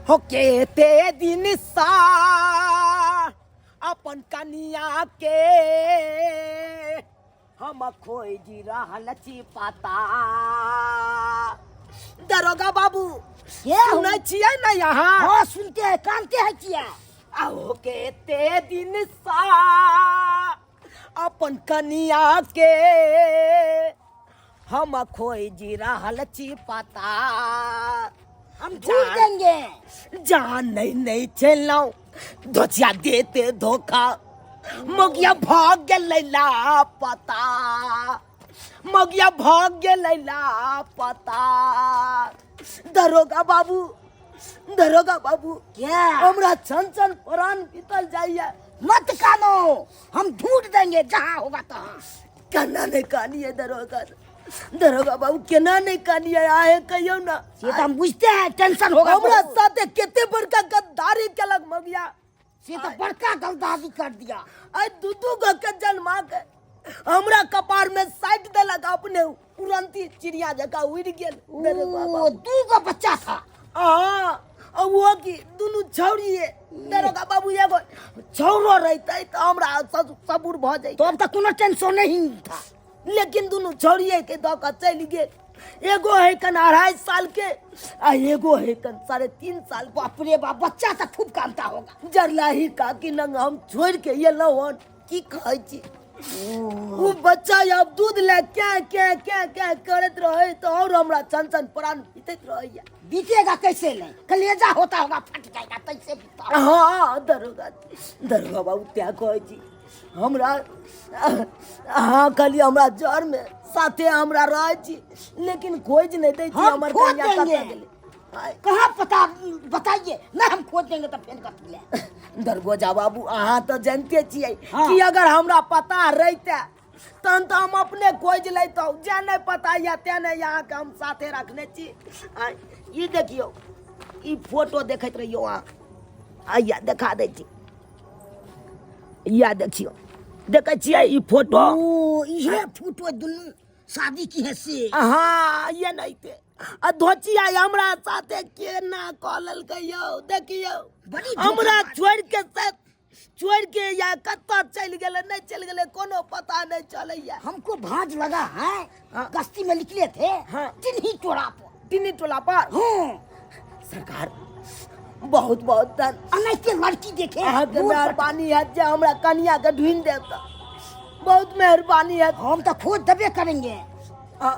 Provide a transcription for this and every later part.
हो केते दिन सा अपन कनिया के हम खोजि रहल छी पता। दरोगा बाबू, के हो? सुनै छियै ने यहाँ? हाँ, सुनते हैं, कानते हैं किया। आहो केते दिन सा अपन कनिया के हम खोजि रहल छी पता। हम ढूंढ देंगे। जान नहीं नहीं छेलौं धोचिया देते धोखा, मगिया भाग गेलै लापता, मगिया भाग गेलै लापता। दरोगा बाबू, दरोगा बाबू, क्या? हमरा छन छन प्राण बीतल जाइए। मत कानो, हम ढूंढ देंगे जहाँ होगा तहाँ। केना नहीं कानिए दरोगा, दरोगा बाबू, केना नहीं कानिए आहे कहियो ना। ये तो हम बुझते हैं, टेंशन होगा हमरा बहुत। साथे केते बड़का गद्दारी केलक मगिया। से तो बड़का गद्दारी कर दिया। आइ दू दू गो के जन्मा के हमरा कपार में साटि देलक, अपने उड़ंती चिड़िया जकाँ उड़ि गेल। दरोगा ओ, बाबू। दू गो बच्चा था। हाँ, आ वो की दुनू छौड़िए। दरोगा बाबू, एगो छौड़ो रहितै तऽ हमरा सबूर भऽ जैतै। तो अब तक कोनो टेंशन नहीं था। लेकिन दुनू छौड़िए के दऽ कऽ चलि गेल। एगो है कन 2.5 साल के आ एगो है कन 3.5 साल। बाप रे बाप, बच्चा तऽ खूब कानता होगा। जरलाही काकी लंग हम छोड़ि के एलहुँ हन। की कहै छी, ओ बच्चा आब दूध लए क्या क्या क्या क्या करैत रहै तऽ और हमरा छन छन प्राण बीतैत रहैया। बीतेगा कैसे नहीं, कलेजा होता होगा फट जाएगा तैसे बीता होगा। हाँ दरोगा, दरोगा बाबू, त्या कहै छी हमरा अहाँ कहलियै हमरा जर में साथे हमरा रहै छी, लेकिन खोज नहि दै छी। हम हमर खोज कनिया कतऽ देंगे। गेलै? आय, कहाँ पता बताइए ना, हम खोज देंगे तो फिर कथी ले। दरगोजा बाबू, अहाँ तऽ जानते छियै हाँ। कि अगर हमरा पता रहिते तहन तऽ हम अपने खोज लैतहुँ। जे नहि पता यऽ तें नहि अहाँके हम साथे रखने छी। आय, ई देखियौ, ई फोटो देखैत रहियौ अहाँ। आइया देखा दै छी, इएह देखियौ, देखै छियै ई फोटो? ओ इहे फोटो दुनू शादी की है से। हाँ, ये नहीं थे। आ धोचिया हमरा साथे केना कऽ लेलकै यौ, देखियौ। बड़ी हमरा धोखाबाज। छोड़ि के से छोड़ि के या कतऽ चलि गेलै नहि चलि गेलै कोनो पता नहि चलैया। हमको भांज लगा है। हाँ। गश्ती में निकले थे। हाँ। तिन्ही टोला पर। तिन्ही टोला पर? हाँ। सरकार, बहुत बहुत धन। अनैते लड़की देखे। अहाँके रोड पर। मेहरबानी हैत जे हमरा कनिया के ढूंढि देब तऽ बहुत मेहरबानी हैत। हम तो खोज देबे करेंगे। हाँ,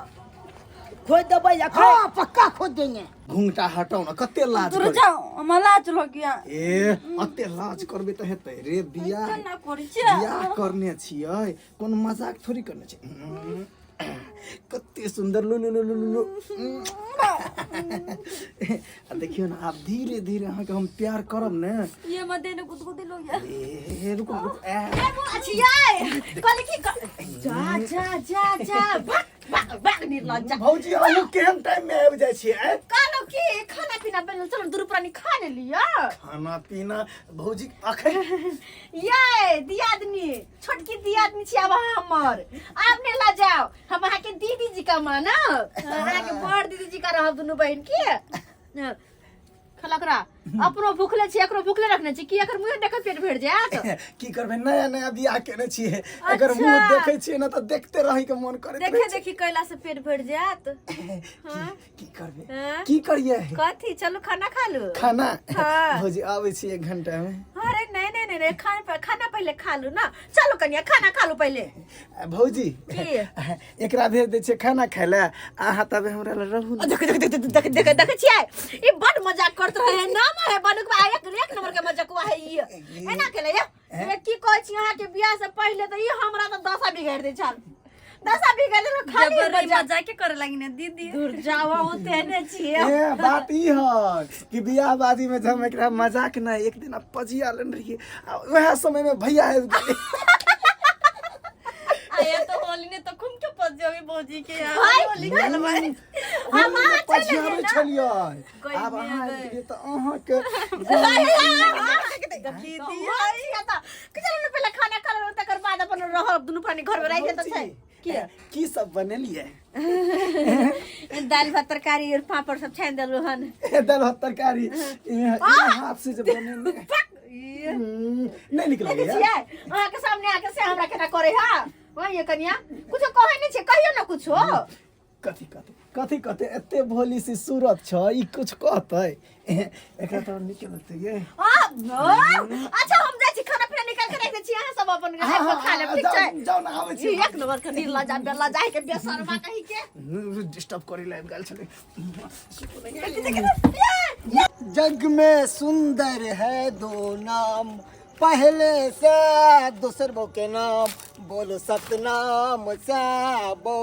खोज देबै अखन? हाँ, पक्का खोज देंगे। घुंघटा हटाउ ने, कते लाज दूर करै। जाओ, हमरा लाज लगिया। ए, अते लाज करबै तऽ हेतै रे बियाह? केना करै छियै? बियाह करने छियै, कोनो मजाक थोड़ी करने छियै। कते सुन्दर, लु लु लु लु लु लु। आ देखियौ ने, आब धीरे धीरे अहाँके हम प्यार करब ने। ये मदे ने गुदगुदी लोगिया। ए रुकू रुकू, ए छियै कहली की जा जा जा जा, भाग भाग भाग निर्लज्ज। भौजी, अहूँ केहन टाइम में आबि जाइ छियै, आँय? कहलहुँ कि खाना पीना बनल, चलो दुनू प्राणी खा ले लिअ। खाना पीना भौजी अखन? ये दियादनी, छोटकी दियादनी छी आब अहाँ हमर, आब ने ला जाओ, हम अहाँके दीदी जी का मानब, अहाँके बड़ दीदी जी का रहब दुनू बहिन के। खलकरा अपनो भूखले छी, एकरो भूखले रखने छी कि एकर मुँह देखत पेट भरि जायत? की करबै, नया नया बियाह केने छियै, एकर मुँह देखै छियै ने तऽ देखते रहै के मन करैत देखे रहै छै। देखी कैला से पेट भरि जायत? की करबै? हाँ? की करियै? कथी, चलू खाना खा लू। खाना? हाँ। भौजी, आबै छी 1 घंटा में। अरे नहीं नहीं नहीं नहीं, खाना खाना पहले खा लू ना। चलो कनिया, खाना खा लू पहले। भौजी, की? एकरा भेज दै छियै खाना खाय लए, अहाँ तबे हमरा लग रहू ने। देख देख देख देख देख देख छियै, ई बड मजाक करत रहे है, नाम है बनुकवा, एक एक नंबर के मजाकवा है ई। एना केले ये ये की कहै छी अहाँ के बियाह से पहिले तऽ ई हमरा तऽ दशा बिगाड़ दै छल, दशा बिगाड़ देलक खाली जबरदस्ती मजाक। मजाक करे लगी ने दीदी। दूर जाओ, ओते ने छियै। ए बात ई है कि बियाह बाजी में जब हम एकरा मजाक ना एक दिन पजिया लेने रहियै, आ वएह समय में भैया आबि गेलै। आया तो होली ने तो खूब के पज जाबे भौजी के यहाँ। हाय। होली खेलबै। हम अहाँ चलि पजियाबै एलियै ना। छलियै, कोइ आब भी अहाँ आबि आबै। गेलियै तऽ अहाँके दीदी चलू ने पहिले खाना खा लेबै, तकर बाद अपन रहब दुनू प्राणी घर में रहि तऽ छै। के की सब बनेलियै? दालि भात तरकारी और पापड़ सब छानि देलहुँ हन। दालि भात तरकारी हाथ से जे बनेने नहि नीक देखै लगैया? छियै अहाँके सामने आके से हमरा केना करे हा वही कनिया कुछो कहै नहि छै, कहियो ना कुछो। कथी कहतै, कथी कहतै? एते भोली सी सूरत छ, ई कुछ कहतै? एकरा तऽ नीके लगतै ये। आ, अच्छा हम जाइ छी, खाना पीना निकाल के राखि दै छी, अहाँ सब अपन आबि कऽ खा लेब, ठीक छै? जाउ जाउ ने, आबै छी। ई एक नंबर के निर्लज आ बेलज आइ के बेशर्मा कही के डिस्टर्ब करै लए आबि गेल छलै। जग में सुंदर है दो नाम, पहले से दोसर बो के नाम। बोलो सतनाम श्याबो,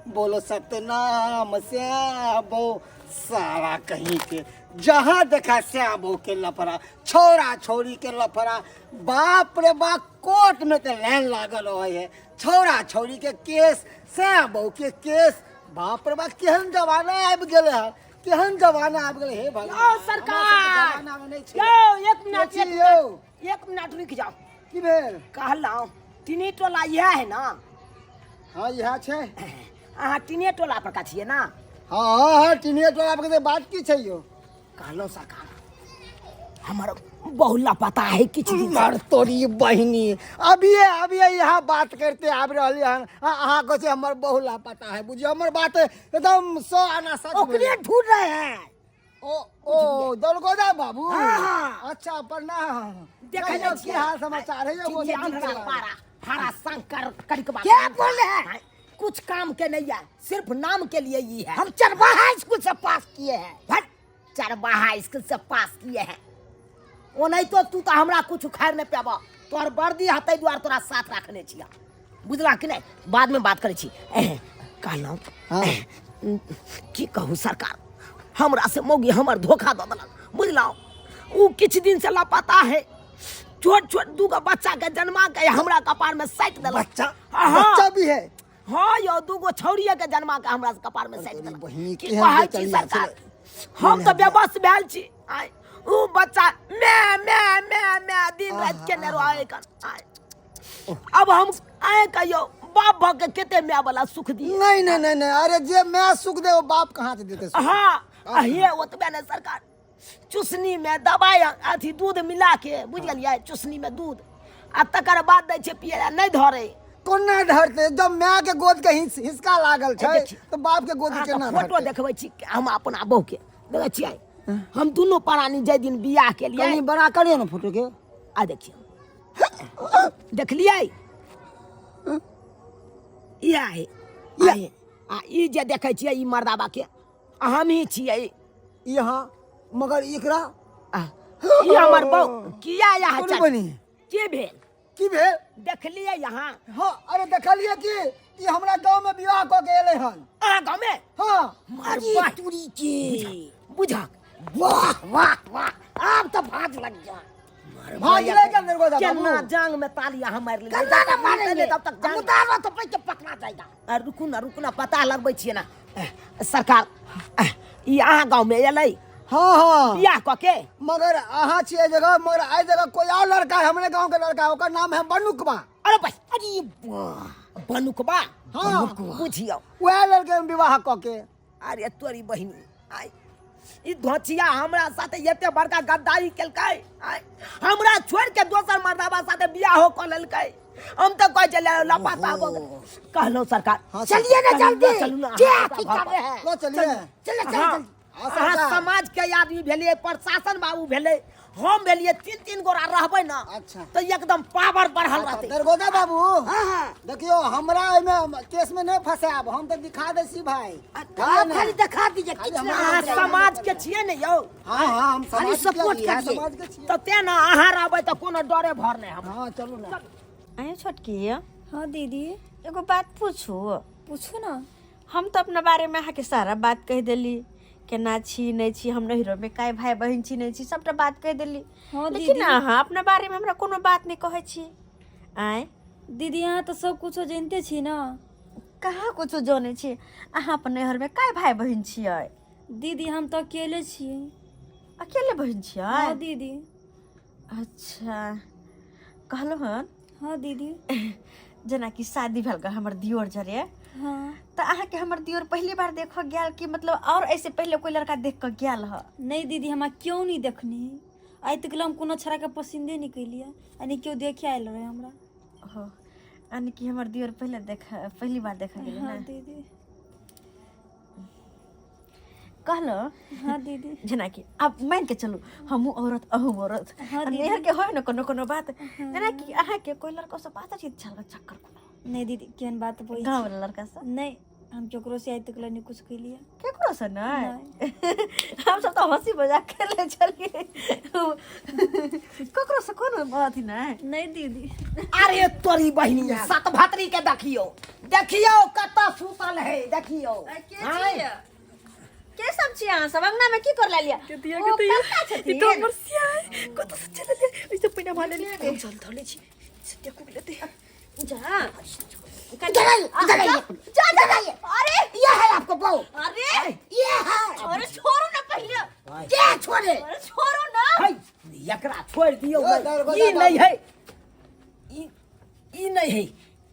बोलो सतनाम श्याबो। सारा कहीं के जहाँ देखा श्याबो के लफड़ा, छोरा छोरी के लफड़ा। बाप रे बाप, कोर्ट में तो लाइन लागल रहे है, छोरा छोरी के केस, श्याबो के केस। बाप रे बाप, केहन जमाना आबि गेलै हन, केहन जमाना आबि गेलै। हे भगवान, यौ सरकार, हमरा सबके जमाना मे नहि छै। यौ एक मिनट, की एक यौ? मिनट, एक मिनट रुकि जाओ। की भेल? कहलहुँ टिनी टोला इएह है ना? हाँ, इएह छै। अहाँ टिनिए टोला पर का छियै ना? हाँ हाँ हाँ, टिनिए टोला पर के बात की छै यौ? कहलहुँ सरकार, हमर बहु लापता है किछु दिन से। मर तोरी बहिनी, अभिये अभिये यहाँ बात करते आबि रहली हन, अहाँ कहै छै हमर बहु लापता है। बुझियौ हमर बात एकदम 100 आना सच। ओकरे ढूंढ रहे हैं। ओ ओ दरगोदा बाबू। हाँ, हाँ। अच्छा प्रणाम। देखै कहियौ, नहि की छियै? हाल समाचार है यौ? चिड़िया बोलू, अंधरा पारा हरा शंकर करिकबा। क्या बोल रहे हैं? कुछ काम के नहीं है, सिर्फ नाम के लिए ही है। हम चरवाहा स्कूल से पास किए हैं। भट, चरवाहा स्कूल से पास किए हैं। ओनाहितो तू तो हमरा कुछ उखाड़ नहीं पाबा, तोहर वर्दी हतै दुआर तोरा साथ रखने छिया, बुझला कि नहीं? बाद में बात करै छी। कहलहुँ हाँ। की कहू सरकार, हमरा से मौगी हमर धोखा दऽ देलक, बुझलहुँ? ओ किछु दिन से लापता है, छोट छोट दूगो बच्चा के जन्मा के हमरा कपार में साटि देलक। बच्चा? हाँ। बच्चा भी है? हाँ यौ, दूगो छौड़िए के जन्मा के हमरा से कपार में साटि तोरी देलक। बहिनी, की केहन कहै छी बेचैनिया सरकार, छलै। हम तऽ बेबस भेल छी। आय, ऊ बच्चा मैं मैं मैं मैं दिन राति केने रहै कन। आय, अब हम आय कहियो बाप भऽ के कते माय वाला सुख दिए? नहीं नहीं नहीं नहीं, अरे जे मैं सुख दे वो बाप कहाँ से देते सुख? हाँ, हे ओतबे नहि सरकार, चुसनी में दवाई अथी दूध मिला के, बुझि गेलियै? चुसनी में दूध आ तकर बाद दै छै पियै लए, नहि धरै। कोना धरते जब माय के गोद के हिसका लागल छै, देखी। तो बाप के गोद अहाँके केना फोटो धरतै? देखबै छी हम अपना बहू के, देखै छियै? हम दुनू प्राणी जाहि दिन बियाह केलियै। कनी बड़ा करियौ ने फोटो के। आ देखियौ, देखलियै? इएह है, इएह। आ ई जे देखै छियै ई मर्दाबा के हमही छियै। यहाँ मगर एकरा आ, ई हमर बहू किया यहाँ कोन चल- बनी? की भेल? की भेल? देखलियै यहाँ? हाँ, अरे देखलियै कि ई हमरा गाँव में विवाह कऽ के एलै हन। अहाँ गाँव में? हाँ। मार अरे बाह। तुरी के बुझक। वाह वाह वाह, आब तो भाज लग गया। भाज लग गया मेरे को दादा। केना जांग में ताली अहाँ मारि लेलियै? कन्ना ना मारेंगे तब तक जांग उतारो तो पैसे पकड़ा जाएगा। आ, रुकू ना, रुकू ना, पता लगबै छियै ना। सरकार, ई अहाँ गाँव में एलै? हाँ हाँ। बियाह कऽ के? मगर अहाँ छियै जगह, मगर एहि जगह कोई और लड़का है, हमरे गांव के लड़का है, ओकर नाम है बनुकबा। अरे भाई, अरे वाह, बनुकबा? हाँ। बुझियौ, वएह लड़के में विवाह कऽ के। अरे तोरी बहिनी, आय ई धोचिया हमरा साथे एते बड़का गद्दारी केलकै, आय हमरा छोड़ के दोसर मर्दाबा साथे बियाहो कऽ लेलकै। हम तऽ कहै छलियै लापता भऽ गेलै। कहलहुँ सरकार, हाँ, चलिए ना चलू ना, जल्दी, चलू ना, क्या अहाँ की घर कर पर। रहे हैं? लो चलिए। चलिए चलिए हाँ, जल्दी। हाँ, अहाँ सरकार। समाज के आदमी भेलियै, प्रशासन बाबू भेलै, हम भेलियै, तीन तीन गोरा रहबै ना। अच्छा। तऽ एकदम पावर बढ़ल अच्छा, रहतै। दरगोदा बाबू। हाँ हाँ। देखियो, हमरा एहिमे केस में नहीं फंसायब, हम तऽ दिखा दै छी भाई। आप खाली दिखा दीजिए, खाली किछु हमरा नहीं। अहाँ समाज के छियै ने यौ? हाँ हाँ, हम खाली समाज के सपोर्ट इएह करिए। समाज के छियै। तऽ तें ने अहाँ रहबै तऽ कोनो डरे भर नहि हमरा। हाँ चलू ना। आयो छोटकी। हाँ दीदी। एगो बात पूछू? पूछू ना। हम तऽ अपना बारेमे अहाँके सारा बात कहि देली, केना छी नहि छी, हम नैहरोमे काय भाय बहिन छी नहि छी, सबटा बात कहि देली। हाँ लेकिन दीदी। अहाँ अपना बारेमे हमरा कोनो बात नहि कहै छी। आँय दीदी, अहाँ तऽ सब कुछो जानिते छी ना। कहाँ कुछो जानै छी? अहाँ अपन नैहरमे काय भाय बहिन छियै? दीदी, हम तऽ अकेले छियै। अकेले बहिन छियै? हाँ दीदी। अच्छा, कहलहुँ हन। हाँ दीदी। जेनाकि शादी भेल हमर दियोर जरे। हाँ। तऽ अहाँके हमर दियोर पहली बार देखऽ गेल कि मतलब और ऐसे पहले कोई लड़का देख कऽ गेल ह? नहीं दीदी, हमरा क्यों नहीं देखनी, आइ तक हम कोनो छड़ाके पसंदे नहीं कैलियै, आ नहीं केओ देखे आयल रहे हमरा। हो, यानी कि हमर दियोर पहले देख पहली बार देख गेलै। हाँ ना दीदी। कहलो। हाँ दीदी। जेनाकि आब मान के चलू हमहूँ औरत अहूँ औरत। हाँ आ दीदी। नैहर के होय न कोनो कोनो बात, जेनाकि अहाँके कोई लड़का से बातचीत छल चक्कर कोनो? नहीं दीदी, केहन बात बोल गाँव वाला लड़का से? नहीं, हम केकरो से आइ तक नहीं कुछ कैलियै। केकरो से नहीं? हम सब तऽ हंसी मजाक खेले छलियै, ककरो से कोनो अथी नहीं। नहीं दीदी। अरे तोरी बहिनी सत भतरी के देखियो, देखियो कतऽ सुतल है, देखियो। के के सब छी अहाँ सब अंगना में की कर लिया? कतिया ओ, कतिया कत्ता छथिन? ई तो हमर सिया है, कतऽ से चलल है? ऐसे पहिना भाले ले हम चल धले छी, से देखू के लेते। जा इधर आइए, इधर आइए, जा जा इधर आइए। अरे ये है आपको बहू। अरे ये है। अरे छोड़ो ना पहले। क्या छोड़े? अरे छोड़ो ना। है, एकरा छोड़ दियौ। ओ, दरवाजा ई नहीं है, ई ई नहीं है,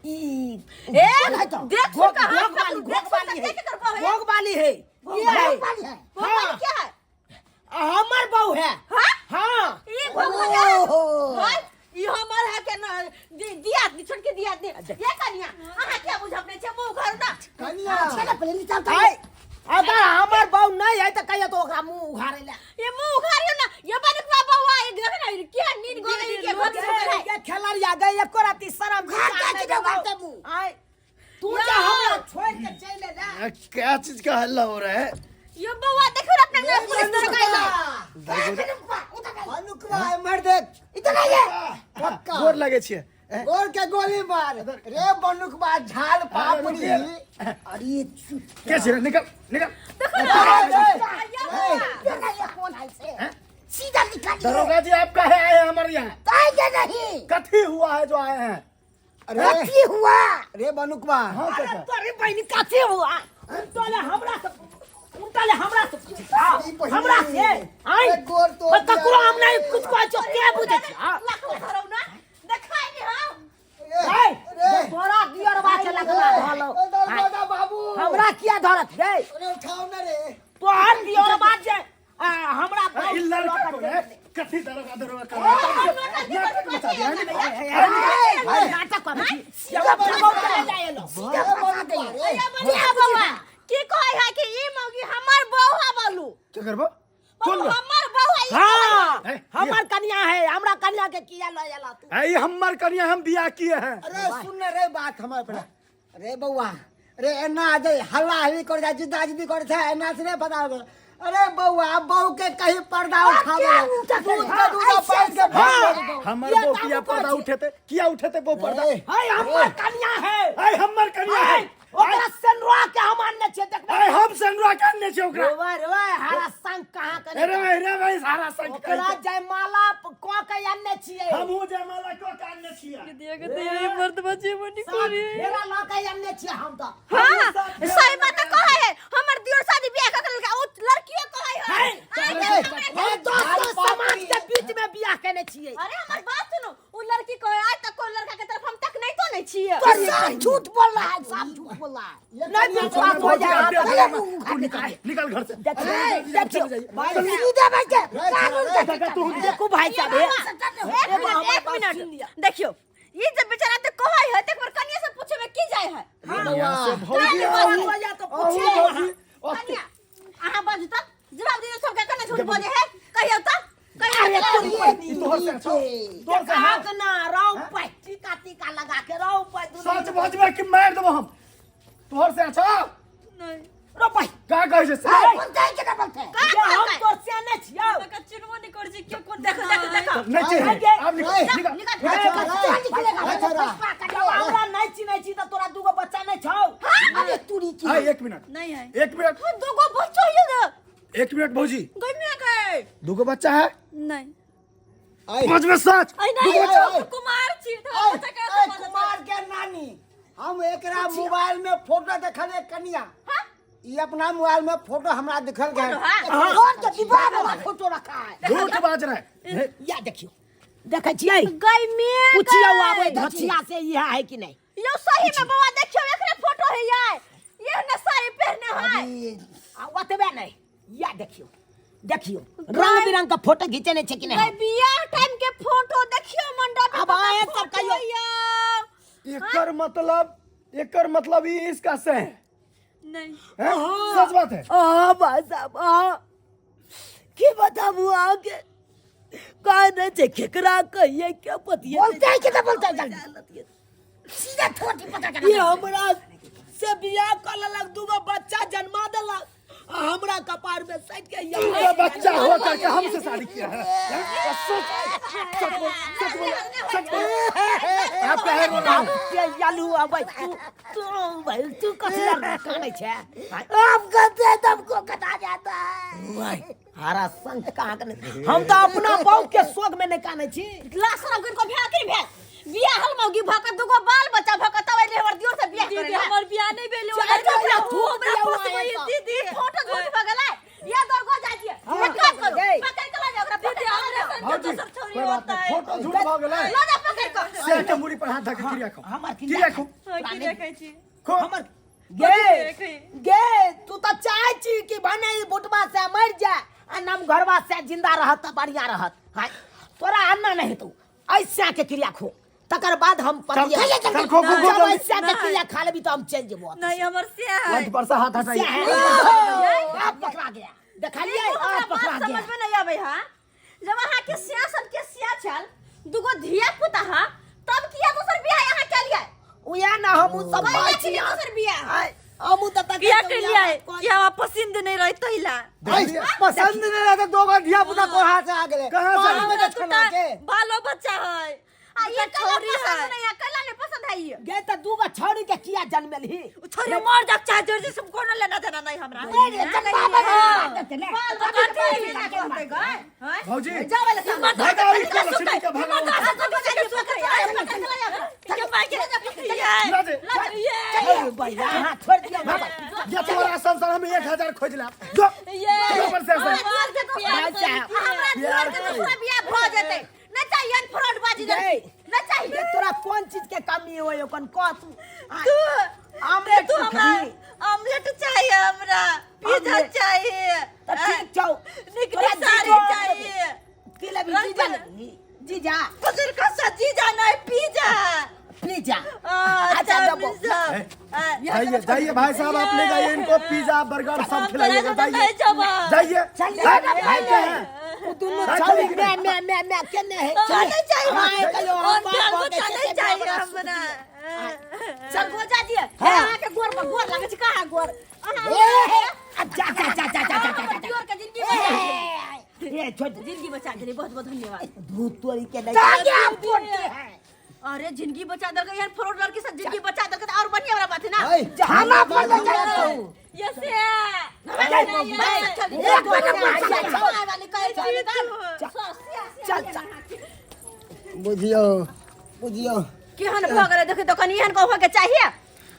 ई ए कौन है तो? देख सुन का हाथ घोघ वाली, पकड़ू, देख घोघ वाली सुन का है, के कर पावे? घोघ वाली है, ये है। घोघ वाली है। घोघ वाली क्या है? हमर बहू है। हाँ? हाँ। ई घोघ वाली है। ओहो। भाई, ई हमर है के ना दिया दी छोड़ के दिया दी। ये कनिया अहाँ क्या बुझब नै छै मुंह घर ना। कनिया चलो पहले निकाल तो। है, अगर हमर बहू नहीं है तो कहियो तो ओकरा मुंह उघारे ले। ये मुंह उघारियो ना, ये बनकवा बउआ एक देख ना के नींद गोले के घर से है। ये खेलरिया गई एको राती शरम घर के नहीं कि नहीं देबौ। उघारते मुंह? आय, तू जे हमरा छोड़ के चलि एला। क्या चीज का हल्ला हो रहा है? ये बउआ देखो ना अपना घर पुलिस दरोगा अनुकवा मर देख। इधर आइए। पक्का गोर लगे छियै। गोर के गोली मार रे बनुकवा झाल पापड़ी। अरे चुप। के छियै? निकल निकल। देखो ना इधर आइए, कौन है से? सीधा निकालिए। दरोगा जी आप काहे आए हैं हमारे यहाँ? आएंगे नहीं। कथी हुआ है जो आए हैं? अरे कथी हुआ? रे बनुकवा। हाँ अरे चाचा। तोरी बहिनी कथी हुआ? उनटले हमरा से, उनटले हमरा से पूछै छौ? हमरा से आय एक गोर तोड़ पर ककरो दिया। हम नहीं कुछ कहै छौ, के बुझै छै? हाँ? लाखो धरौ ना देखाइ नि हम। आय, रे तोरा दियरबा के लगला धलो। ए, दरोगा बाबू हमरा किया धरत रे? अरे उठाओ ना रे। तोहर दियरबा जे आ, हमरा अरे, ई लड़का कौन है? कथी दरोगा दरोगा कर रहा है? नाटक मचा दिया है। ए, नाटक करै छी। सीधा भगाउ के ले जाय एलो। सीधा फंसा दे। ये बनिया बउआ की कहै है कि ई मौगी हमर बउआ बोलू। क्या करबो? कौन बोलू बा? हमर बउआ ई। हाँ, ए, हमर कन्या है, हमरा कन्या के किया लऽ एला तू? ए, ये हमार कन्या हम बियाह किए हैं। अरे सुन ना रे बात हमारे पर। अरे बउआ अरे एना आ जाए हल्ला हल्ली कर जाए जिद्दा जिद्दी कर जाए एना से नहीं पता लगे। अरे बउआ बहू के कहीं पर्दा उठा क्या दूध के दूध पाइप के हाँ, हमर ये बो ताबू किया पर्दा कहै छी। उठेते, किया उठेते बो पर्दा? है, हमर कन्या है। ए, हमर कन्या है। ओकरा सेनरुआ के हम आनने छियै, देखबै। ए, हम सेनरुआ के आनने छियै ओकरा। रे रे, हरा संग कहाँ के? अरे भाई रे भाई सारा संग ओकरा जयमाला क के आनने छियै। हमहू जयमाला क के आनने छियै। कतिया कतिया ये मर्द बचे बनी सब कोरी। फेरा लऽ के आनने छियै हम तऽ। हां सही बात कहै है, हमर दियोर शादी बियाह क लड़का ओ लड़कियो कहै है। है, आइ के हमरा हम दोसर समाज के बीच में बियाह केने छियै। अरे हमर बात सुनो, ओ लड़की कहै आज तक कोई लड़का के तरफ हम तक नहीं तो नहीं छियै। तो सब झूठ बोल रहा है, सब झूठ बोल रहा है। नहीं विश्वास हो जाए। तू निकल निकल घर से। देखियो सीधे बैठे कानून के तू देखो भाई साहब, एक मिनट एक मिनट देखियो, ई जब बेचारा ते कहै है त एक बार कनिया से पूछे में की जाय है? यहाँ से भौजी हो जाए तो अहू पूछिए। भौजी कनिया अहाँ बाजू त जवाब दियौ सबके, कने झूठ बजे है कहियौ त कहियौ अरे त। तोरी बहिनी ई तोहर से छौ, तोहर से कहाँ के ना रौ पै टीका टीका लगा के रौ पै दुनू। सच बजबे कि मार देबो हम? तोहर से छौ। नहीं। रौ पै का कहै छै से? बोलते हैं कि ना बोलते हैं? का ये हम कहलकै? तोर से नहीं छियौ। का चिन्हबो नहीं कर छी क्यों कोन? देखो देखो देखो। नहीं चाहिए आब निकल निकल। क्या निकलेगा? जब हमरा नहीं चिन्है छी तऽ तोरा दूगो बच्चा नहीं छौ? अरे तुरी की आ, एक मिनट। नहीं है। एक मिनट। दूगो बच्चा है ना। एक मिनट भौजी। गइमिया के दूगो बच्चा है? नहीं। बजबे सच। आई नहीं, दूगो बच्चा। हम कुमार छी तो बच्चा के ए, कुमार के नानी हम एकरा मोबाइल में फोटो देखले कनिया, ई अपना मोबाइल में फोटो हमरा दिखल गए। हाँ। कौन के विवाह वाला फोटो रखा है? झूठ बाज रहा है। या देखियो, देखै छियै? गइमिया पूछियौ आबै धछिया से इहा है कि नहीं। यो सही में बौआ देखियो एकरे फोटो है यार ये न साड़ी पहने है अभी आ ओतबे नहीं या देखियो देखियो रंग बिरंग का फोटो घिचेने छै कि गई नहीं बियाह टाइम के फोटो देखियो मंडप अब आए सब कहियो। एकर मतलब ई इसका से है नहीं हैं? सच बात है हाँ भाई साहब हाँ की बताबू अहाँके कह नहि छै केकरा कहिए के पतिए बोलते है कि तो बोलते है जल्दी सीधा थोड़ी पकड़ के ई हमरा से बियाह कऽ लेलक दूगो बच्चा जन्मा देलक आ हमरा कपार में सटि के दूगो बच्चा हो करके हमसे शादी किया है हैं? और सच सच बोल सच बोल सच बोल आप काहे रो रहा हो यालू अबै तू तू भाई तू कथी लए कानै छै आप कहते हैं तुमको कटा जाता है वाह, हरा संग कहाँ के नहीं हम तो अपना बहू के शोक में नहीं कानै छी लाश सब को भेल कि भेल बियाह हल मौगी भक दुगो बाल बच्चा भक तब अइले हमर दियोर से बियाह करे दीदी हमर बियाह नहीं भेल चल, चल, चल, थूक दिया हमरा हुआ फंस है गई तो। दीदी फोटो झूठ भ गेलै या दरगो जा दिए एक काम करो गई। पकड़ के ला जाओ ओकरा दीदी पकड़ के ला हमरा जाओ संग भौजी दोसर छोरी कोई बात होता नहीं है फोटो झूठ भ गेलै ला जा पकड़ के से के मुड़ी पर हाथ धके क्रिया खो हमर क्रिया खो हाँ, की देखै छी खो हमर गे गे तू तो चाहे छी कि भने ई बुटबा से मर जाए आ नम घरवा से जिंदा रहत त बढ़िया रहत हाय तोरा अन्ना नहीं तू ऐसा के क्रिया खो तकर बाद हम चल, पतिया चल, खो, खो, खो, जब जल्दी। ऐसा के क्रिया खा लेबी तो हम चल जेबो नहीं हमर से है लंच पर से हाथ से हटाइए है आप पकड़ा गया देखलिए हमरा आप बात पकड़ा समझ गया में नहीं आबै हा जब अहाँ के सिया सब के सिया छल दुगो धिया पुता हा तब किया दोसर बियाह अहाँ केलियै उया ना हम उ सब कैला बात के छी दोसर बियाह आय, हम उ त तक बियाह केलियै कि हमरा पसंद नहीं रही तहिला देखलिए? पसंद नहीं रहता दो गो धिया पुता कोहा से आ गेले कहाँ से? पानी में हमरा छना दूटा के बालो बच्चा है आ ये दूटा कैला छोरी पसंद है नहीं है कैला नहीं पसंद है ये गे त दूगो छौड़ी के किया जन्मेलही उ छोरी मर जाक चाहे जर्सी सब कोनो लेना देना नहीं हमरा अरे जब बाबा हाँ। के ने बाल बच्चा के कहते गए हैं भौजी जावे ले सामान भगाओ इसको लक्ष्मी के भगाओ ला दे। अरे भैया हां छोड़ दिया बाबा ये तुम्हारा संसार में 1000 खोज ला जो जो पर से ऐसा। हमरा दियोर के दूसरा बियाह भ जेतै न चाहिए फ्रॉड बाजी गई। न चाहिए ये तोरा कोन चीज के कमी होय ओकन कह तू तू आमलेट तू हमरा सुखी ऑमलेट चाहिए हमरा पिज्जा ऑमलेट। चाहिए त ठीक छौ निक तोरा निक साड़ी जीजो चाहिए की लेबी रंग जीजा बरंग। लेबी जीजा बुजुर्ग का जीजा नहीं पिज्जा पिज्जा अच्छा अच्छा, डब्बो। जाइए जाइए भाई साहब आप ले जाइए इनको पिज्जा बर्गर सब खिलाइएगा जाइए नहीं जब जाइए चलिए भाई भाई के हैं उ दुनू भाई छौड़ी के मैं मैं मैं मैं केने है हमरा नहीं चाहिए हाँ, कहियो, हम और बाप बाल भऽ बच्चा के नहीं छै, चाहिए हमरा हमरा चल गोजा जी अहाँ के गोर पर गोर लागै छै कहाँ गोर अहाँ आ जा जा जा जा जा जा जा जा दियोर के जिंदगी बचा ए छोड़ दे जिंदगी बचा देली बहुत बहुत धन्यवाद दूध तोरी के नहीं ताकि आप बोलते हैं अरे जिंदगी बचा देलकै एहन फ्रॉड लड़की से जिंदगी बचा देलकै तऽ और बढ़िया वाला बात है ना खाना पर ले जाए यस एक बार चल चल बुझियो बुझियो केहन भऽ गेलै देखियौ तऽ कनि एहन कहऽ के चाहिए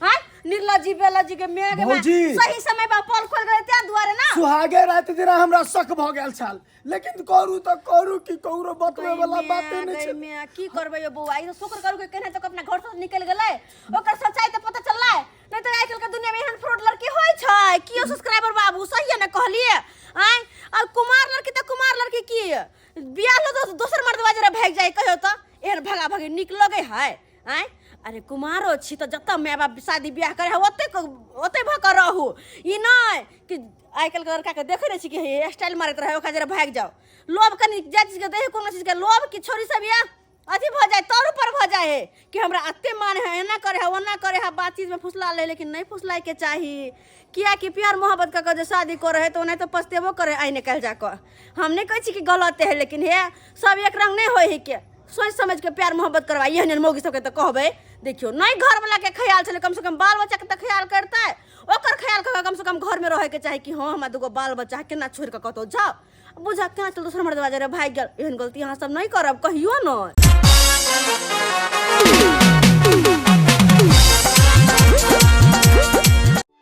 हाँ निर्लज्जी बेलज्जी के मेघ में भौजी। सही समय पर पल खोल गेलै तें दुआरे ना सुहागे रात दिना हमरा शक भ गेल छल लेकिन करू त करू की ककरो बतबै वाला बाते नहि छै मैं की करबै यो बौआ ई तऽ शुक्र करू के केना तक अपना घर से निकल गेलै ओकर सच्चाई तऽ पता चललै नहीं तऽ आइकाल्हि के दुनिया में एहन फ्रॉड लड़की होइ छै कियो सब्सक्राइबर बाबू सही है ने कहलिए आँय और कुमार लड़की तऽ कुमार लड़की की बियाह लो दोसर मर्दवा जरा भागि जाय कहियो तऽ एहन भगा भगी नीक लगै है आँय अरे कुमारो छी तऽ जतऽ माय बाप शादी बियाह करे है ओते ओते भऽ कऽ रहू ई नहि कि आइ काल्हिके लड़काके देखै नहि छी कि हे स्टाइल मारैत रहै ओकरा जरा भागि जाओ लोभ कनि जाहि चीजके दै है कोनो चीजके लोभ कि छोरी सब या अथी भऽ जाए तर ऊपर भऽ जाए है कि हमरा एते मान है एना करे है ओना करे है बातचीतमे फुसला ले लेकिन नहि फुसलाइके चाही किएकि प्यार मोहब्बत कऽ कऽ जे शादी करै है तऽ ओनाहिते पछतेबो करे है आइ निकालि जा कऽ हम नहि कहै छी कि गलत है लेकिन हे सब एक रंग नहि होइ है के सोचि समझि कऽ प्यार मोहब्बत करबा एहन एहन मौगी सबके तऽ कहबै देखियौ नहि घरवलाके ख्याल छलै कमसँ कम बाल बच्चाके तऽ ख्याल करतै ओकर ख्याल कऽ कऽ कमसँ कम घरमे रहैके चाही कि हँ हमरा दूगो बाल बच्चा है केना छोड़ि कऽ कतहु जाउ बुझा केना चल दोसर मर्दबा जरे भागि गेल एहन गलती अहाँ सब नहि करब कहियो नहि।